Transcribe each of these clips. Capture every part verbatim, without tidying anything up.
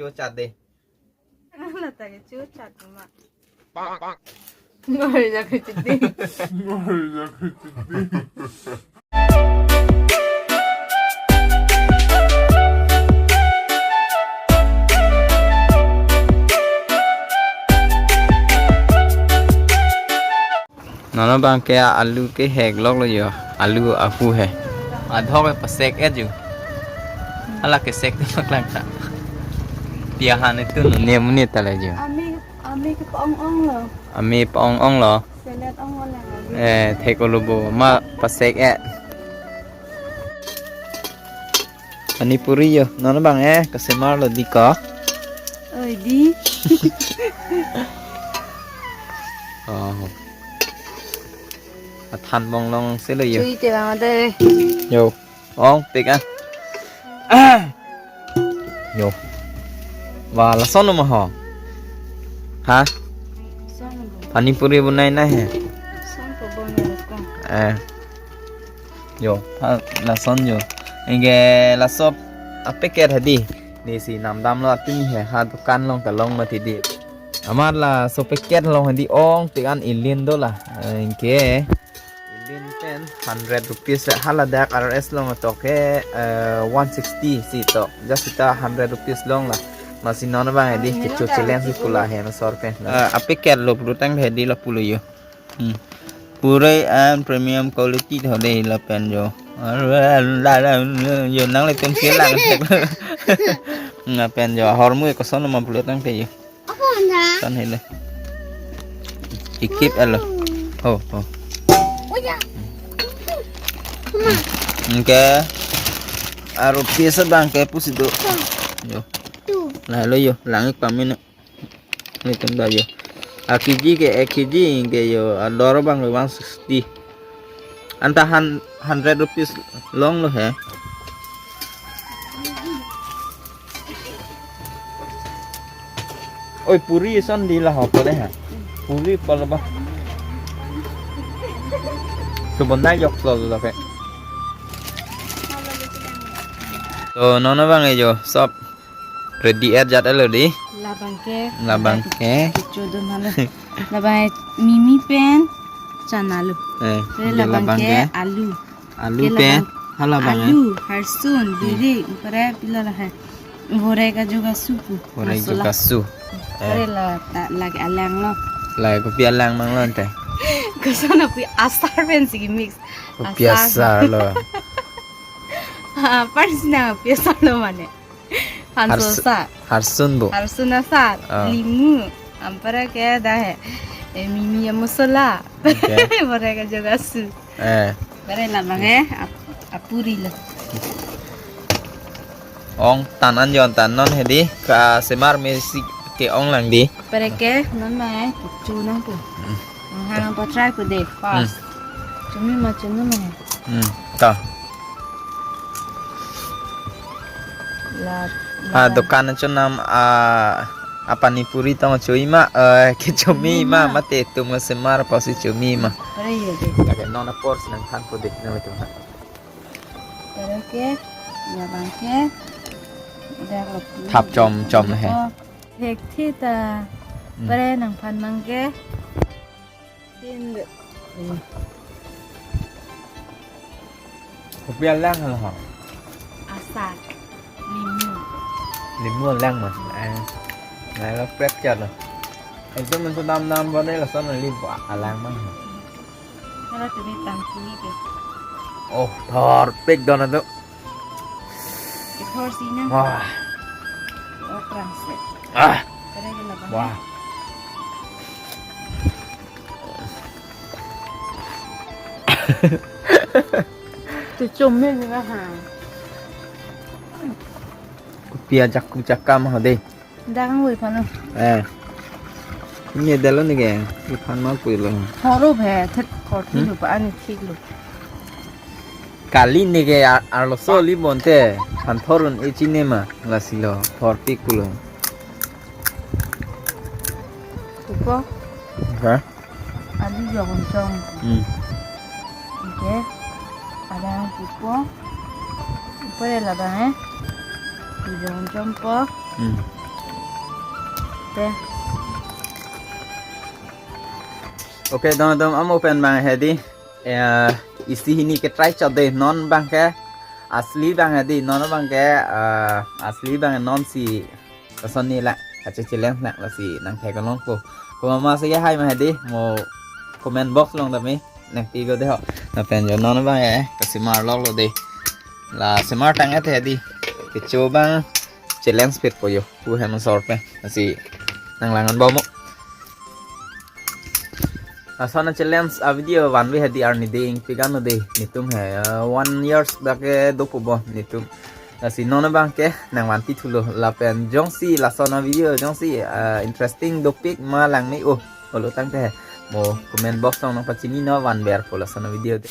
Chuchat de. Ala ta ke chuchat ma. Ngoi ja ke chiti. Ngoi ja ke chiti. Non abang ke alu ke hek lok lo yo. Alu ahu he. Adhok ke pasek et yo. Hala ke sek te paklang ta. Pi ahan itu ne muni ta le yo. Ame, ame ke pa-ong-ong lo. Ame pa-ong-ong lo. Selet ong lo lang ame. Eh, thek olo bo ma pasek et. Pani puri yo, non abang eh, kasemar lo di ko. Oi di. Oh. Athan bong long se lo yo. Chui te bang de. Yo. Ong, tik ah. Ah. Yo. Wah, lason lo ma ho. Ha? Son lo. Pani puri bunai na he. Son ko bon lo ko. Eh. Yo, ha, lason yo. Anke laso apacket hadi. Nesi namdam lo atumi he, ha dukan along ta long mati di. Amat laso packet along hadi ong tik an ilin do la. Anke ilin pen hundred rupees, hala dak R S along atok ke, eh, one sixty si tok. Just ita hundred rupees long la. Masi non abang hadi kecho challenge si pula he masor pen. Eh, apacket lo pulotangte hadi la pulo yo. Hmm. Pure an premium quality tho de lapen jo. Yo nanglitum si lang thek. Lapen jo ahormu koson ma pulotangte yo. Apa anda? Tan hele. Ikip alo. Ho, ho. Oh ya. Anke aru pisa abang ke pusi do. Yo. Tu. Lahelo yo, lang-ik pame ne. Nelitum ta yo. A K G ke ek K G ke yo, ador abang ke one sixty. Anta han-, hundred rupees long lo he. Oi, puri son di la ho pore ha. Puri pala ba. Subon na yok lo lo ke. To non abang e yo, sob ready et jat alo di. Labang ke. Labang ke. Kecho dun halo. Labang ke mimi pen chana alu. Eh, pare je labang labang ke ke. Alu. Alu ke pen. Labang. Hala bang, eh. Alu, harsun, hmm, birik, pare pilo lahai. Horek ajo kasu pu. Horek ajo kasu. Masala. Eh. Pare la ta lake alang lo. Lake kopi alang mang lo ante. Koson aphi asar pensi mix. Kopi asar. Asar lo. Ah, parsina kopi asar lo mane. Hanso asar. Harsun bo. Harsun asar. Ah. Limu. Anpara ke dah he. Eh, mimi amasala. Okay. Pare ajo kasu. Eh. Pare labang ke. Ap-, apuri lo. Ong tan an jon tan non hedi. Kasemar mesi ke-ong lang di. Pare ke non ma eh. Chu nang tu. Hmm. Hang pa try ko de. Fast. Hmm. Chumi ma chumi ma. Hmm, ta. La, ah, la. Dukan chonam, ah, a pani puri tong chumi ma, eh, kechumi ma, chumi ma, mate tum semar pusi chumi ma. Pare ye de. Lake non apor si nangthan ko de, nangtum ha. Pare ke, labang ke. Dak lo. Thap chom chom le he. Ko, hek thi ta. Hmm. Pare nangphan mang ke. Tin de. Kopi alang halo ha? Asar. Limu. Limu alang ma. Eh. Nai lo prep kya lo. Itu men sedam dam bade lason limu alang ma. Kalau tu ni tang kini ke. Oh, thor pik don atu. Ithor si na. Wah. Oh, prangset. Ah. Kare ke labang. Wah. Tu chom me ni ha. Kopi ajak ku chakam ho de. Dang woi pano. Eh. Ni dalo ni ke. Iphan ma pui lo. Horo bhe, thet khor thi lo pa ani thik lo. Kali ni ke ar-, arloso li bonte. Han thorun e chine ma. Lasi lo. Thor pik pulo. Upo. Ha? Alu jong chong. Hmm. Anke. Adang pupo. Upo le labang eh. Alu jong chong po. Hmm. Te. Okay, don don, amo pen bang hedi. Eh, isi hini ke try chot de, non bang ke asli bang hedi, non bang ke, eh, asli bang non si lason ne la, kache challenge na lasi nang thek along po. Komat ma si hai ma hedi, mo comment box along dame nangpi ko de ho. Lapen jo non bang eh, kasemar lok lo de. La semar tang eh hedi. Kecho bang challenge pit po jo. Pu hem sor pe. Lasi nang lang-an bom mo. Lason a-challenge a-video vanve hedi, arni de ingpik an lo de. Netum he, uh, one years bak ke dopo bo netum. Lasi non bang ke nang vanpi thulo, lapen jongsi lason a-video jongsi, uh, interesting dopik ma lang me-o, olo tangte he, mo comment box along nang pachini non vanver po lason a-video de.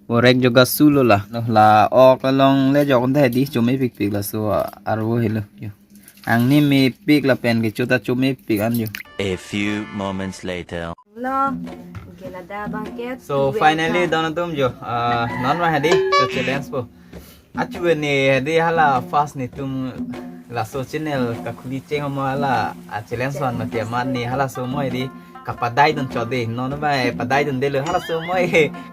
Orek joga sulo la. No, la ok along le jok anta hedi, chomepikpik laso arvo helo jo. Angni mepik lapen kecho ta chomepik an jo. A few moments later. Lo, gelada bangket. So, finally, don atum jo, ah, non ma hedi, cho challenge po. Achu ne hedi hala first netum laso channel kakhuli cheng mo hala a-challenge van mati amat ne halaso mo hedi kapadai dun chot de, non bang padai dun de lo, halaso mo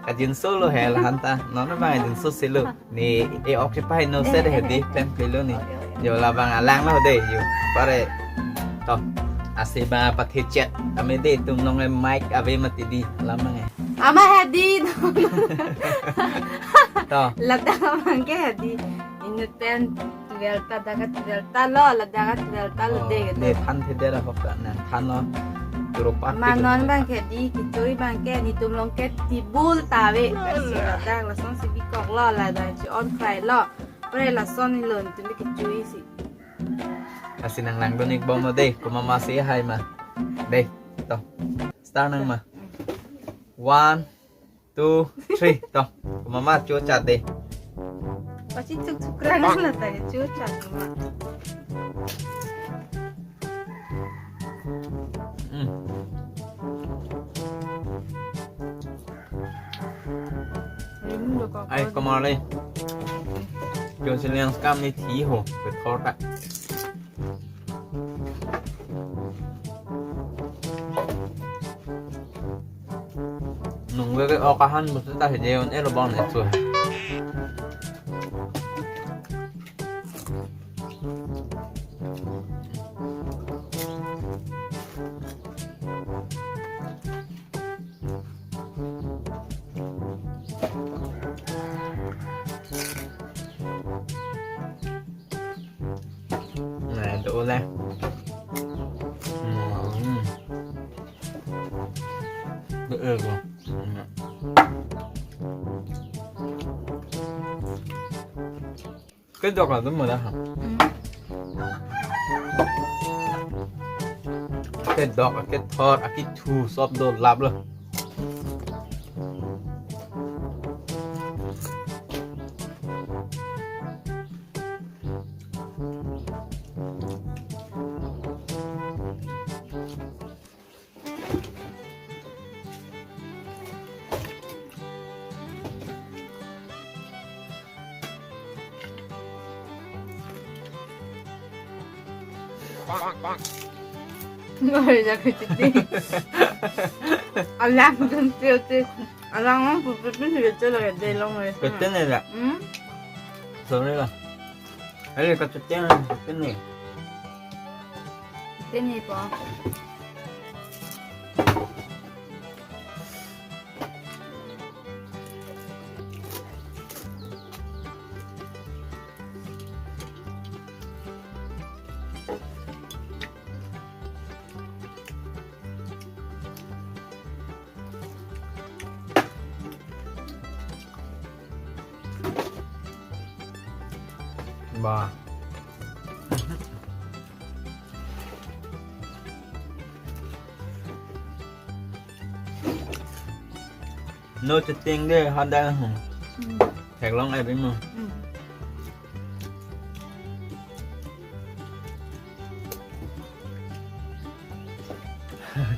kajinso lo he la han ta, non bang jinso si lo. Ne e ok si pai no se de hedi, klem kle lo ne. Jo labang alang lo de jo. Pare. To. Asi bang pathe chet. Kami de itum long e mic ave mati di lamang e. Ama hedi. To. Ladak bang ke hedi. Inut pen twelve ta, dak twelve ta lo, ladak twelve ta lo. Oh, de gitu. Ne than the de ra hok ta, nang than lo. Turo pat. Ma non bang ke di, kichui bang ke, netum long ke tibul ta ave. Kasi ladak lason si bikok lo, ladak chi on fry lo. Pre lason ni lo, netum kichui si. Asi nang lang dun ik bom mo de, komat ma si hai ma. De, to. Start nang ma. One, two, three, to. Komat ma cho chat de. Pasi chuk chuk rang la ta cho chat ma. Mm. Ai, komat le. Cho challenge kam ne thi ho, ke thor ta. Nung ve ke ok ahan bus ta he je on elo bon et so. Nè, đủ lên. Ừm. Được, được rồi. Ừm. Cái dọc là đúng rồi đó hả? Ừ. Cái dọc, cái thor, cái thu, sop đồ lạp luôn. Ngoi ja kecil. Alang dun tiu tiu. Alang ang putih putih ni kecil lagi deh long lagi. Kecil ni lah. Hmm? Sorry lah. Ayo kecil ni, kecil ni. Kecil ni po. Ba. No cheating de hada hum. Hmm. Theklong ai bimo. Hmm.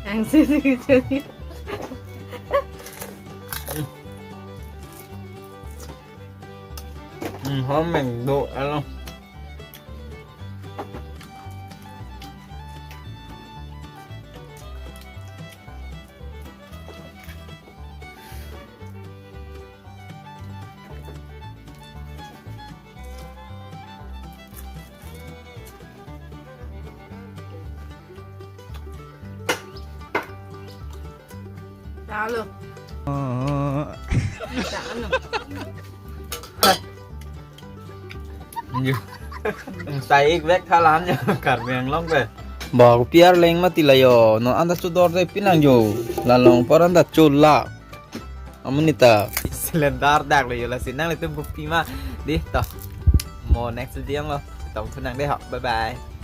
Ang sisi sisi. Hmm, hom meng do alo. Alo. Alo. Yo. Sai ik vek thalan yo, Karbi Anglong pe. Ba, kopi arleng mati la yo. Non anta chodor de pinang yo. La long apor anta chola. Amonit ta. Cylinder dak lo yo, lasi nanglitum kopi ma. Dei to. Mo next video lo. Tong thu nang dei ho. Bye bye.